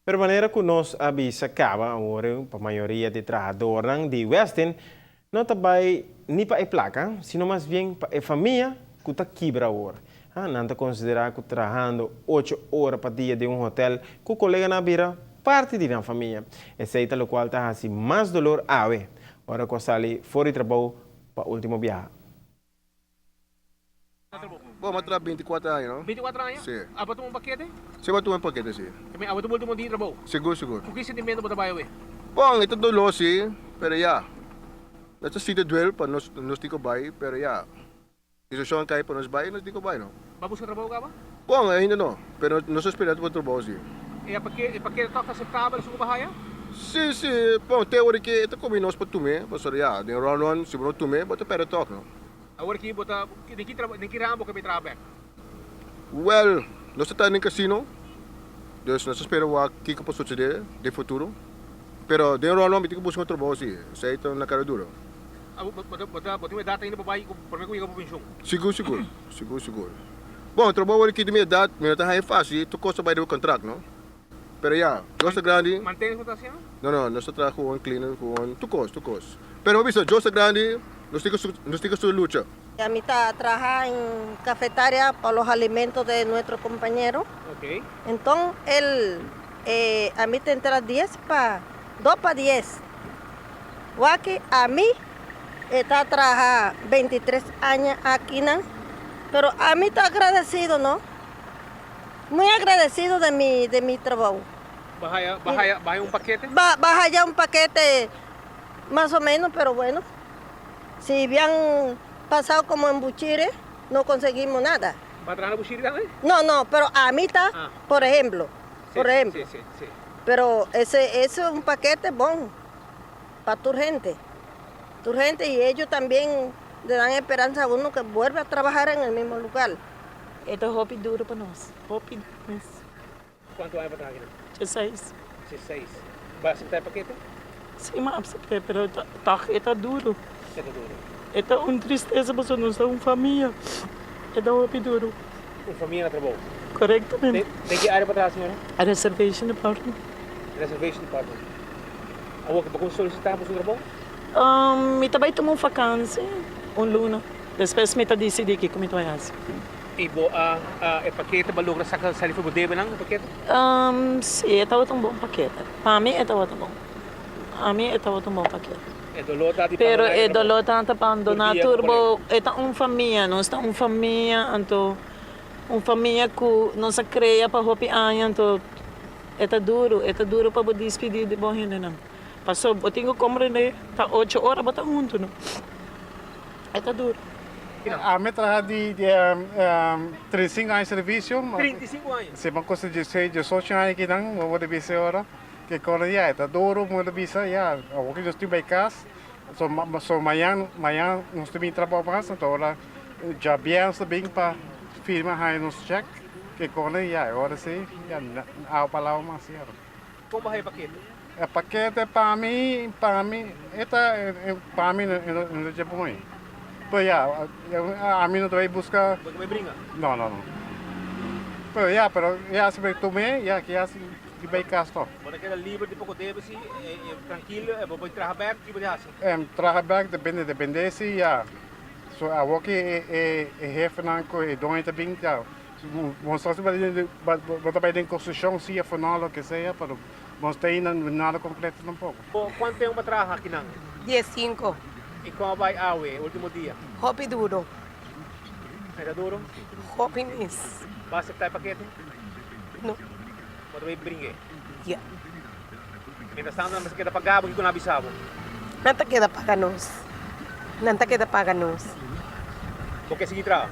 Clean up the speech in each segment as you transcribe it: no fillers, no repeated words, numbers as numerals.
Pero manera ku nos a bisa kaba awor, pa mayoria di trahadornan di Westin no ta bai ni pa e plaka, sino mas bien pa e famia ku ta kibra awor. Nan ta konsiderá ku trahando ocho ora pa dia den un hotel ku koleganan a bira parti di nan famia. Esei ta lokual ta hasi mas dolor awe, ora ku a sali for di trabou pa último biaha. Bo a traha 24 aña, no? 24 aña? Si. Abo tuma un pakete? Si, bo a tuma un pakete, si. Te abo ta ultimo dia trabou? Sigur, sigur. Ku ki sentimento bo ta bai awe? Bon, e ta doló si, pero ya. Nos ta sinti duel pa nos nos tin ku bai, pero ya. Situashon a kai pa nos bai, nos tin ku bai, no? Bo a buska trabou kaba? Bon, ainda no, pero nos ta spera pa trabou, si. E pakete tòg ta aseptabel esun ku bo a haya? Si, si. Bon, te ora ke e ta komi nos pa tum'é, pasobra ya, den ròn ròn, si bo no tum'é, bo ta pèrdè tòg, no? Awor ki bo ta, den ki trabou, den ki ramo bo ke bay traha bek? Wel, nos ta ta den casino, dus nos ta spera wak kiko por sucede den futuro. Pero den ròl mi tin ku buska un trabou si, esei ta na kara duro. Abo, bo ta, bo ta, bo tin un edat ainda pa bai ku prome ku yega pa penshon? Sigur, sigur, sigur, sigur. Bon, trabou awor aki di mi edat mi no ta haña fácil, tur kos ta bai riba kontrakt, no? Pero ya, Dios ta grandi. Mantenis bo ta haciendo? No, no, nos ta traha gewoon cleaner, gewoon tur cos, tur cos. Pero bo bisa, Dios ta grandi, nos tin cu, nos tin cu su lucha. Ami ta traha en cafetaria pa los alimentos de nuestro compañero. Okay. Enton el eh ami ta entra dies pa dos pa dies. Waki ami e ta traha 23 aña akinan, pero ami ta agradecido no. Muy agradecido de mi de mi trabou. Ba haya ba haya ba haya un pakete? Ba ba haya un pakete mas o menos pero bueno si bian pasao como en Buchire no conseguimos nada. Ba traha na Buchire tambe? No no pero ami ta Ah. por ehemplo Si por ehemplo si si si. pero ese ese un pakete bon pa tur hente tur hente y ellos tambien le dan esperanza a uno que vuelve a trabajar en el mismo lugar. E ta hopi duro pa nos, hopi mes. Cuanto aña bo ta akinan? Dieseis. Dieseis. Bo a acepta e pakete? Si, mi a acepta, pero tog e ta duro. E ta duro. E ta un tristesa pasobra nos ta un famia. E ta hopi duro. Un famia na trabou. Corectamente. Den ki area bo traha, señora? Reservation department. Reservation department. Awor bo con solicita pa su trabou? Mi ta bay tuma un vakantie, un luna. Despues mi ta disidí kiko mi ta bai hasi. I bo a e pakete bo a logra saka sali for bo debenan e pakete? Si, e tabata un bon pakete. Pa mi e tabata bon. Pa mi e tabata un bon pakete. E doló ta di Pero bandoná e e trabou. doló ta ta bandoná Tur dia tur ku bo. E ta un famia, nos ta un famia, anto un famia ku nos a krea pa hopi aña, anto e ta duru, e ta duru pa bo dispidí di bo hendenan. Pasobra bo tin ku komprendé ta ocho ora bo ta huntu no. E ta duru. Ami a traha di 35 aña servicio. 35 aña? Si, mi a custa 16, 18 aña akinan, mi por bisa ora. Ke kora ya, e ta duru, mi por bisa ya, awor ku nos tin bai kas, so so mañan, mañan nos ta bin trabou mas, anto ora djabièrnè nos ta bin pa firma haña nos chèk, ke kora ya, e ora si ya awa pa lawa mas ya. Kon bo haña e pakete? E pakete pa mi, pa mi, e ta, pa mi no ta dje bon ei. Pero ya, ami no ta bai buska. Bo ta bai bringa? No, no, no. Pero ya, pero ya si bai tum'é, ya ki ya si bai kas tòg. Bo ta keda liber di poko debe si, trankil, bo bai traha bèk, ki bo ta hasi? Traha bèk depende, depende si ya. So awor ki e hefenan ku e doño ta bin, ya. Bo sa si bo ta bai den construccion si of no lo que sea pero bo ta ainda nada concreto tampoco. Cuanto tempo bo a traha akinan? Diescinco. Y con a bai awe, ultimo dia? Hopi duro. E ta duro? Hopi mes. Bo a acepta e pakete? No. Bo ta bai bringe? Ya. Mientras tanto nan mester keda paga bo, kiko nan a bisa bo? Nan ta keda paga nos. Nan ta keda paga nos. Bo ke sigui traha?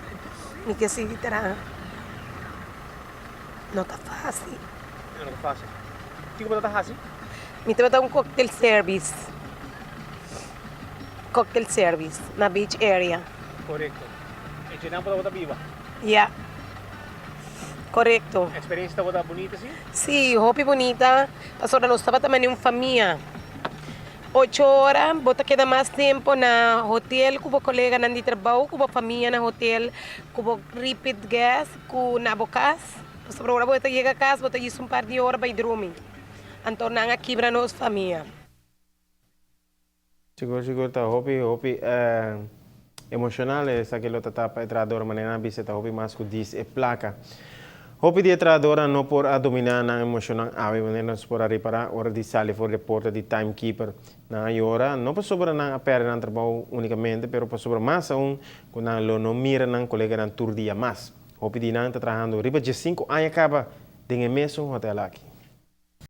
Mi ke sigui traha. No ta fácil. No ta fácil. Kiko bo ta hasi? Mi tabata un cocktail service. Cocktail service na beach area. Korekto. E djenan bo tabata biba? Ya. Korekto. Experiencia tabata bunita si? Si, hopi bunita. Pasobra nos tabata mane un famia. Ocho ora bo ta keda mas tempo na hotel ku bo koleganan di trabou, ku bo famia na hotel, ku bo repeat guest, ku na bo kas. Pasobra ora bo ta yega kas bo ta yis un par di ora bai drumi. Anto nan a kibra nos famia. Sigur sigur ta hopi hopi emocional esaki lo ta ta pa e trahador manera nan a bisa ta hopi mas cu dis e placa. Hopi di e trahadornan no por a domina nan emocionnan awe manera nos por a ripara ora di sali for di e porta di timekeeper. Nan a yora no pasobra nan a perde nan trabou unicamente pero pasobra mas aun cu nan lo no mira nan coleganan tur dia mas. Hopi di nan ta trahando riba diescinco aña caba den e mesun hotel aki.